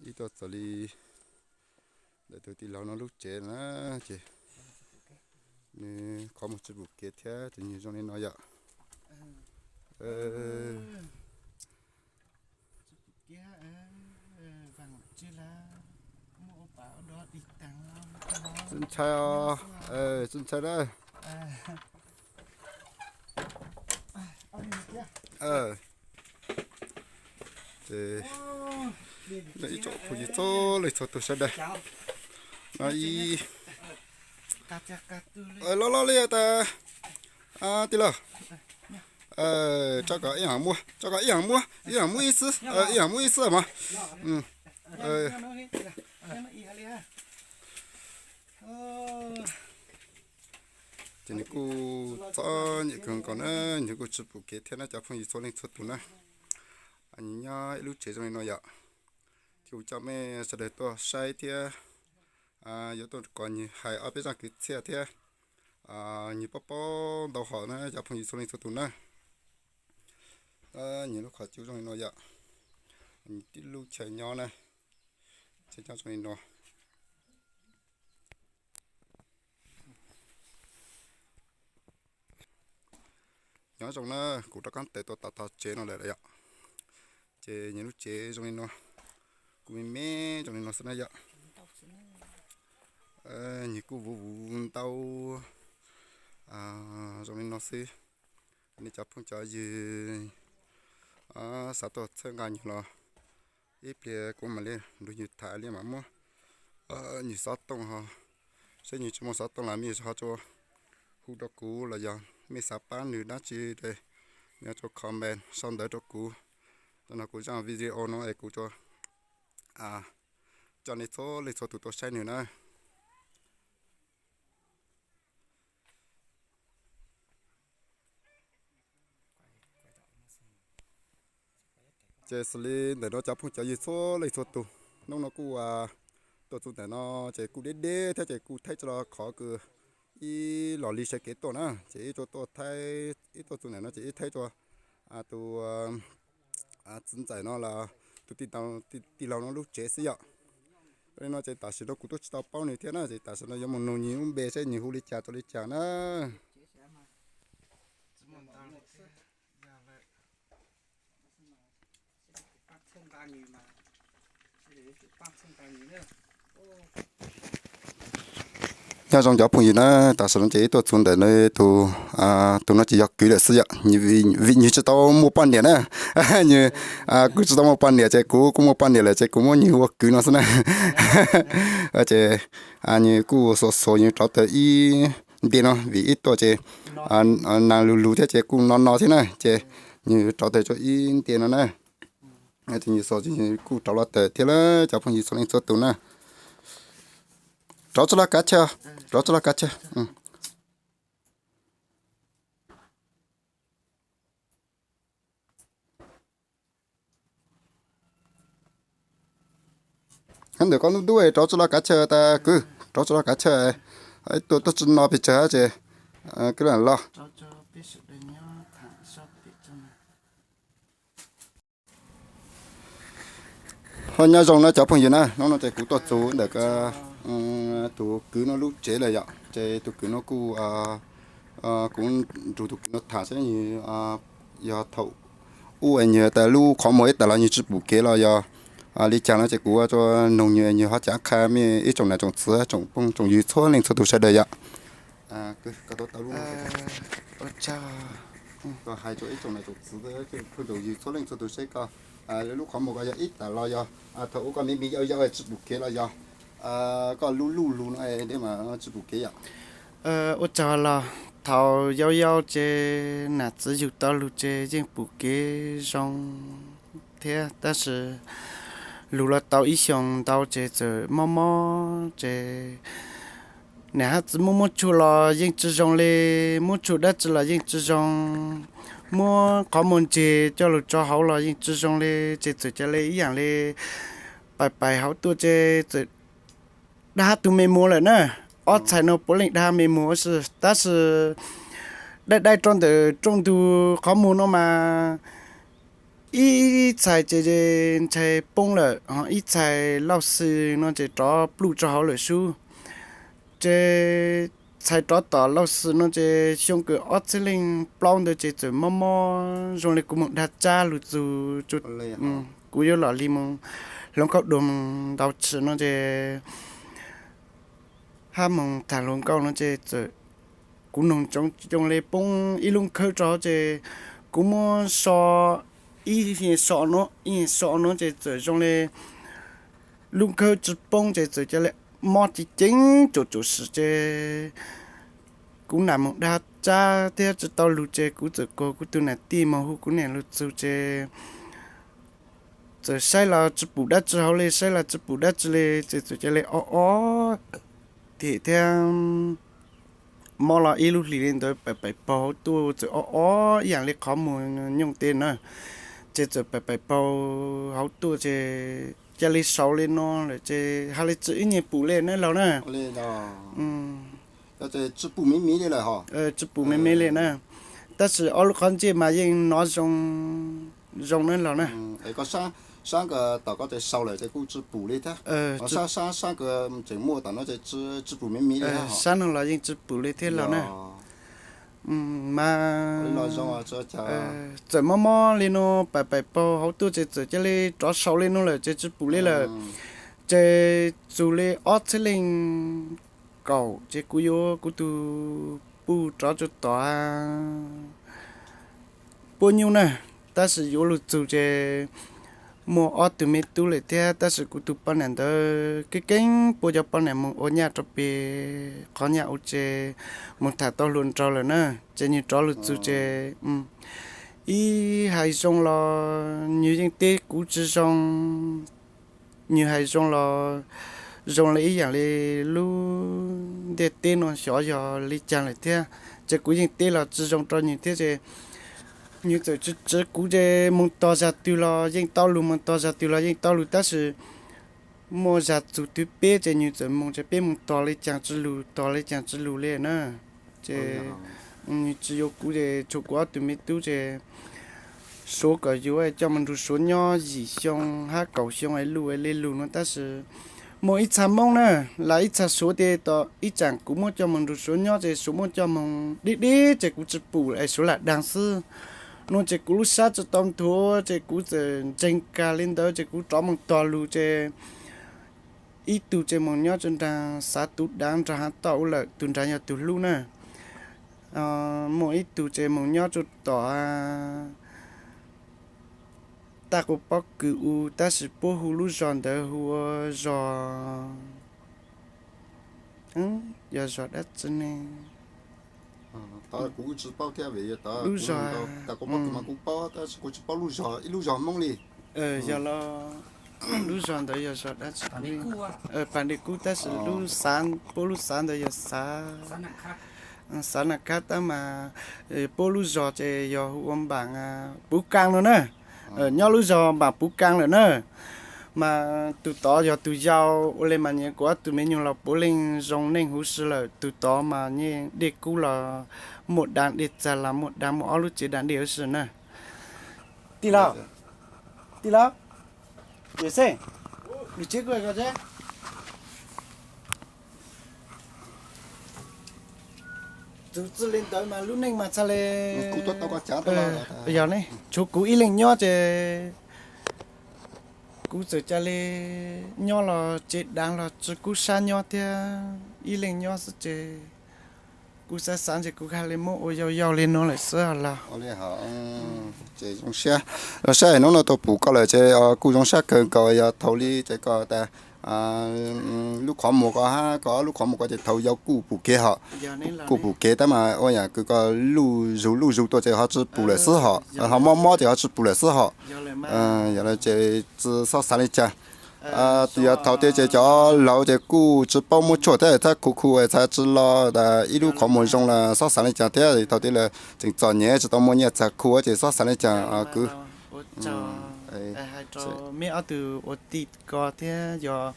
Ib tuaj txog li ntawm tus tij laug no lub tsev na, ces nws qhov muag tsis pum kev thiab ces nws zoo li no yom. Tsis ntshai os, tsis ntshai na. Ces ib tsoom phooj ywg txhua leej txhua tus sawv daws no ib, loj loj li tas tij laug. Tso kom ib yam muab, tso kom ib yam muab, ib yam muab ib xwb, ib yam muab ib xwb mas. Ces nws kuj txom nyem kawg nkaus na, nws kuj tsis pum kev thiab na cov phooj ywg txhua leej txhua tus na. Nyob ib lub tsev zoo li no yom, thiaj ua coj mej sawv daws tuaj saib thiab yuav tuaj kom nws hais ob peb zaj kwv txhiaj thiab nws paub paub ntau hom na cov phooj ywg txhua leej txhua tus na. Nws lub qhov cub zoo li no yom, nws tib lub chaw nyob na, chaw nyob zoo li no. Nyob zoo na, kuv rov qab tes tuaj tom tog tsev no lawm yom. Ces nws lub tsev zoo li no, kuj me me zoo li no xwb na yom. Nws kuj vuv vuv ntau zoo li no xwb. Nej cov phooj cov ywg xav tuaj txhawb nqa nws los ib pliag kuv mam li nrog nws tham li mam muab nws xov tooj ho, saib nws tsis muaj xov tooj los mej ho tsuas hu rau kuv los yog mej xav pab nws dab tsi, nws tsuas comment sau ntawv rau kuv. Tam no kuv zaj video no es kuv tsuas coj nej txhua leej txhua tus tuaj saib nws na. Ces xws li ntawm no cov phooj cov ywg txhua leej txhua tus, hnub no kuj tuaj txug ntawm no ces kuj deb deb thiab ces kuj thaij tsis tau qhov kws ib los li sawv kev tuaj na, ces ib tsuas tuaj thaij, ib tuaj txug ntawm no ces ib thaij tsuas tus txiv ntxawm no los tus tij laug no lub tsev xwb yom. Li no ces tam sim no kuv twb tsis tau paub nws thiab na, ces tam sim no yuav mus nug nws lub npe seb nws hu li cas rau li cas na. Nyob zoo cov phooj ywg na, tam sim no ces ib tuaj txug ntawm no tus, tus no ces yog kwv lawm xwb yom, vim nws tsis tau muaj poj niam na. Nws kuj tsis tau muaj poj niam ces kuv kuj muaj poj niam lawm ces kuv muab nws ua kwv no xwb na. Ces nws kuj xuas xuas nws rauv taws ib nti no vim ib tuaj ces nas lug lug thiab ces kuj no no thiab na, ces nws rauv taws tsuas ib nti no na. Ces nws xuas kuj rauv los tawm thiab lawm cov phooj ywg txhua leej txhua tus na. Rauv tsis los kav chaw, rauv tsis los kav chaw. Ntawm koj lub dub rauv tsis los kav chaw tas kwv, rauv tsis los kav chaw, tuaj tuaj tsis no pes tsawg ces kwv lam los. Ho nyob zoo na cov phooj ywg na, hnub no ces kuv tuaj txug ntawm tus kwv no lub tsev lawm yom, ces tus kwv no kuj, kuv nrug tus kwv no tham saib nws yog thaum ub nws tas lub qhov muag ib tag los nws tsis pum kev los yog li cas no ces kuv tsuas nug nws, nws ho cav qha mej ib tsoom nam tsoom txiv tsoom phooj tsoom ywg txhua leej txhua tus sawv daws yom. Hais rau ib tsoom nam tsoom txiv phooj tsoom ywg txhua leej txhua tus seb koj lub qhov muag koj yog ib tag los yog thaum ub koj me me yau yau tsis pum kev los yog koj lub luj lug no deb mas tsis pum kev yom. Ua tsaug los thaum yau yau ces nam txiv yug tau lug ces yeej pum kev zoo thiab, tab sis lug los tau ib xyoos ntau ces txawm mob mob ces nam hab txiv muab muab tshuaj los yeej tsis zoo li, muab tshuaj dab tsi los yeej tsis zoo, muab qhov muag ntseg coj lug tso hauv los yeej tsis zoo li, ces txawm ca le ib yaam li pais pais hauv tuaj ces txawm dag tug me muag lawm na. Ob txhais no puav leej dag me muag, tab sis dai dai rau ntawm rooj ntug qhov muag no mas Ib txhais ces ntshai poob lawm, ho ib txhais Lauj Xwm no ces rov pluj rau hauv lawm sub. Ces txhais rov tom Lauj Xwm no ces xyoo kaum ob txhiab leej plaub ntawd ces txawm mob mob zoo li kuv mus dag tsab lug txug, kuv yuav los li mus hloov khaub dua mus ntaus tshis no ces hab mus tham hluas nkauj no ces txawm, kuv noog ntsoov zoo li poob ib lub khawb rau hauv ces kuv muab so ib so no, ib so no ces txawm zoo li lub khawb tsi poob ces txawm ca li mob ceev ceev tsum tsum sim ces kuv nam mus dag tsab thiab tsi tau lug ces kuv txawm kom kuv tug nam tij mus hu kuv niam lug txug ces txawm saib los tsi pum dab tsi hauv li, saib los tsi pum dab tsi li ces txawm ca li ob ob tim thiab mob los ib lub hlis li ntawd paim paim paug hauv tuaj txawm ob ob ib yam li qhov muag nyooj teb na, ces txawm paim paim paug hauv tuaj ces ca li saud li no lawm ces hais li tsi ib nyuag pum li na laug na. Tsi pum me me li na, tab sis ob lub qhov ntsej mas yeej nov zoo zoo na laug na. Sab no los yeej tsi pum li thiab laug na. Mas txawm mob mob li no paim paim paug hauv tuaj ces txawm ca li rov saud li no lawm ces tsi pum li lawm. Ces txug li ob txhiab leej kaum ces kuv yuav kuv tug puj rov tsuj tom puab nyuj na, tab sis yuav lug txug ces muaj ob tug me tub lawm thiab tab sis kuv tug poj niam ntawd keeb keeb puab cov poj niam mus ua nyaj rau pem qhov nyaj ua ces mus tham tau hluas nraug lawm na, ces nwg rov lug txug ces ib hais zoo los nwg yeej teb kuv tsi zoo, nwg hais zoo los zoo li ib yam li lub ntiaj teb no xyov yog li caag lawm thiab, ces kuv yeej teb los tsi zoo rau nwg thiab ces nwg txawm tsi tsiv kuv ces moog tog zag twg los yeej tau lug, moog tog zag twg los yeej tau lug tab sis muaj zag txug twg peb ces nwg txawm moog ces peb moog tog li caag tsi lug, tog li caag tsi lug li na. Ces nwg tsi yuav kuv ces tshuav kuv ob tug me tub ces suav kom yuav coj moog nrug suav nyob yim xyoo hab kaum xyoo es lug es le lug no tab sis muaj ib txha moob na, las ib txha suav tes tom ib tsaam kuv muab coj moog nrug suav nyob ces suav muab coj moog deb deb ces kuv tsi pum es suav lam daag xwb no ces kuv lub sab tsi tau nthuav ces kuv txawm ntseeg kag li ntawd ces kuv rov moog tog lug ces ib tug ces moog nyob tsuj nraag xav tuv daav nraag haav toj ua lawm, tug nraag yog tug hlub na. Muaj ib tug ces moog nyob tsuj tom taj quas pob kws u tab sis puab hu lub zog ntawd hu ua zog, yog zog dab tsi ne? Lub zog, yog los lub zog ntawd yog zog dab tsi? Pas Dej Kub tab sis puab lub xav ntawd yog xav Nas Khab tab mas puab lub zog ces yog hu ua Npaam Puv Kaas no na. Nyob lub zog Npaam Puv Kaas lawm na. Mas tug tod yog tug yau ua le mas nyias kuv ob tug me nyuam los puav leej zoo neej huv si lawm. Tug tod mas yeej Dej Kub los muaj daav dej txag los muaj daav muaj ob lub tsev daav dej huv si na. Tij laug, tij laug, Yawm Xeej, txug txij li ntawd mas lub neej mas txhaj le, yog ne, tshuav kuv ib leeg nyob ces kuv txawm ca le nyob los tsev daav los tsi kub sab nyob thiab, ib leeg nyob xwb ces kuv xav xav ntshe kuv haj li muab ua yau yau li no lawm xwb os laug. Zoo siab, zoo siab hnub no tau pum koj lawm ces kuj zoo siab kawg nkaus. Yog thaum li ces koj tas lub qhov muag ko hab koj lub qhov muag ko ces thaum yau kuj pum kev hos, kuj pum kev tab mas ua yam kws koj luj zug luj zug tuaj ces ho tsi pum lawm xwb hos, ho mob mob ces ho tsi pum lawm xwb hos. Yog li ces tsi xob xav li cas. Yog thaum tias ces cov laus ces kuj tsi paub muab tshuaj thiab, txhaj khuv khuv txhaj tsi los tas ib lub qhov muag zoo los xob xav li cas thiab. Thaum tias lawv tseem txom nyem tsi tau muaj nyiaj txag khuv ces xob xav li cas kwv. Meb ob tug ua tij ko thiab yog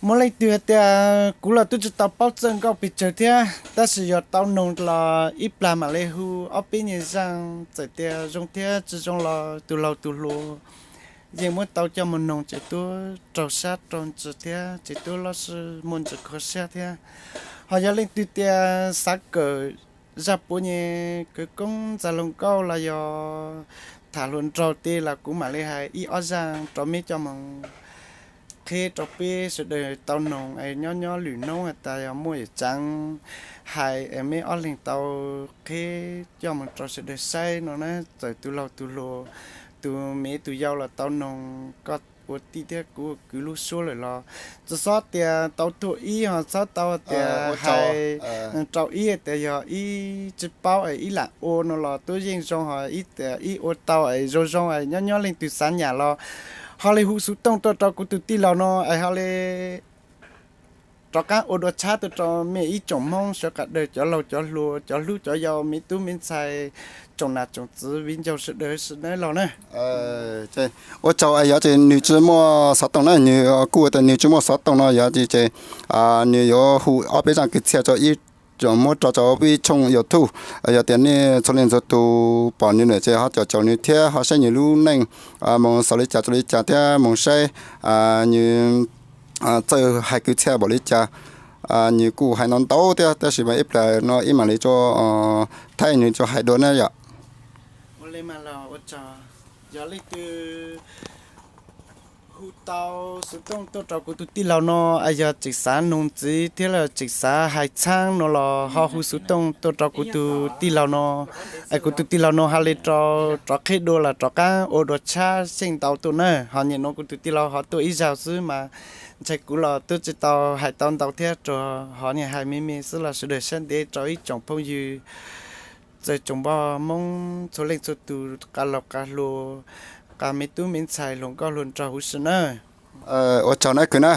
Muaj leej twg hais tias kuv los twb tsis tau paub txawj nkauj pes tsawg thiab, tab sis yog tau noog los ib plag mam li hu ob peb nyuag zaj, txawm tias zoo thiab tsis zoo los tus laug tus hluas yeej muab tau coj mus noog tseem tuab raug sab raug ntsws thiab tseem tuab loj sib muaj ntsws kho siab thiab. Ho yog leej twg tias xav kawm zaj puav nyeg khawv koob ntxag hluas nkauj los yog tham hluas nraug tej los kuv mam li hais ib ob zaj rau meb coj mus qheb rau peb sawv daws tau noog es nyob nyob lwm hnub tas yog muaj yam tseeb hais es meb ob leeg tau qheb coj mus rau sawv daws saib no na. Txawm tus laug tus hluas, tus me tus yau los tau noog, koj ua tij thiab kuv ua kwv lub suab lawm los txhob tias tau tuag ib, ho txhob tau tias hais rau ib tias yog ib tsis paub es ib lam ua no los twb yeej zoo, ho ib tias ib ua tau es zoo zoo es nyob nyob leej twg xav nyam los ho li hu xov tooj tuaj rau kuv tus tij laug no es ho li rov qab ua dua tshab tuaj rau mej ib tsoom Hmoob sawv qas dawg, cov laug cov hluas, cov hlub cov yau, me tub me ntxhais, tsoom nam tsoom txwv viv ncaus sawv daws sawv daws los na. Ua tsaug es yog ces nws tsis muaj xov tooj na, nws kuj tias nws tsis muaj xov tooj no yog ces nws yuav hu ob peb zaj kwv txhiaj rau ib, muab rau rau peb tshooj YouTube. Yog tias nej txhua leej txhua tus pom nws lawm ces ho caum caum nws thiab ho saib nws lub neej mus xaus li cas rau li cas thiab mus saib nws txawj hais kwv txhiaj npaum li cas. Nws kuj hais no ntau thiab tab sis mas ib pliag no ib mam li tso thaij nws tso hais dua na yom. Ua li mas los ua tsaug, yog leej twg hu tau xov tooj tuaj rau kuv tus tij laug no, es yog tseem xav noog ntxiv thiab los tseem xav hais txheeb no los ho hu xov tooj tuaj rau kuv tus tij laug no, es kuv tus tij laug no ho li rau rov qheb dua los rov qab ua dua tshab xyeej ntau tuaj na. Ho nyem no kuv tus tij laug ho tuaj ib zaug xwb mas ntshai kuv los twb tsis tau hais tau ntau thiab rau, ho nyem hais me me xwb los sawv daws sab ntev rau ib tsoom phooj ywg txawj tsoom npoj Hmoob txhua leej txhua tus, qas laug qas hluas, qas me tub me ntxhais, hluas nkauj hluas nraug huv si na. Ua tsaug na kwv na.